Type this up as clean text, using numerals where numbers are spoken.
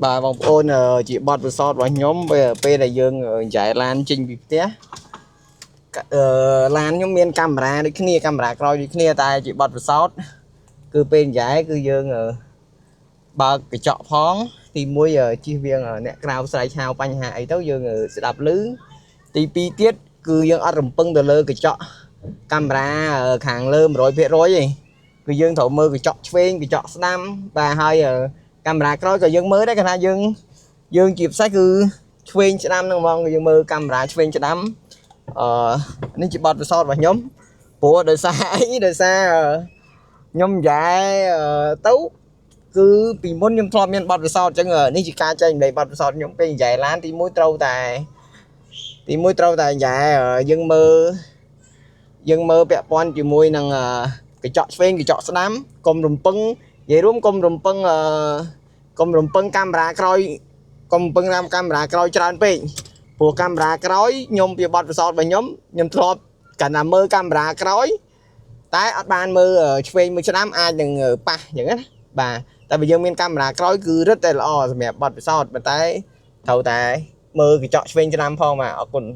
បាទបងប្អូនអឺជាបទពិសោធន៍របស់ខ្ញុំពេលពេលដែលយើងចែកឡានចេញពីផ្ទះកអឺឡានខ្ញុំមានកាមេរ៉ាដូចគ្នាកាមេរ៉ាក្រោយដូចគ្នាតែជាបទពិសោធន៍គឺពេលចែកគឺយើងអឺបើកកញ្ចក់ផងទី1អឺជៀសវាងអ្នកក្រៅស្រែកហៅបញ្ហាអីទៅយើងអឺស្ដាប់ឮទី2ទៀតគឺយើងអត់រំពឹងទៅលើកញ្ចក់កាមេរ៉ាអឺខាងលើ100%ទេគឺយើងត្រូវមើលកញ្ចក់ឆ្វេងកញ្ចក់ស្ដាំបាទហើយអឺកាមេរ៉ាក្រោយក៏យើងមើលដែរគាត់ថាយើង យើងជាពិសេសគឺឆ្វេងស្ដាំហ្នឹងហ្មងយើងមើលកាមេរ៉ាឆ្វេងស្ដាំអឺនេះជាបទពិសោធន៍របស់ខ្ញុំព្រោះដោយសារអីដោយសារខ្ញុំយ៉ែទៅគឺពីមុនខ្ញុំធ្លាប់មានបទពិសោធន៍អញ្ចឹងនេះជាការចែករំលែកបទពិសោធន៍ខ្ញុំពេលយ៉ែឡានទី1ត្រូវតែទី1ត្រូវតែយ៉ែយើងមើលយើងមើលពាក់ព័ន្ធជាមួយនឹងកញ្ចក់ឆ្វេងកញ្ចក់ស្ដាំកុំរំពឹងនិយាយរួមកុំរំពឹងអឺកុំរំពឹងកាមេរ៉ាក្រោយ កុំពឹងតាមកាមេរ៉ាក្រោយច្រើនពេកព្រោះកាមេរ៉ាក្រោយខ្ញុំពីបទពិសោធន៍របស់ខ្ញុំខ្ញុំធ្លាប់កាលណាមើលកាមេរ៉ាក្រោយតែអត់បានមើលឆ្វេងមើលស្ដាំអាចនឹងប៉ះអញ្ចឹងណាបាទតែបើយើងមានកាមេរ៉ាក្រោយគឺរឹតតែល្អសម្រាប់បទពិសោធន៍ប៉ុន្តែត្រូវតែមើលកញ្ចក់ឆ្វេងស្ដាំផងបាទអរគុណ។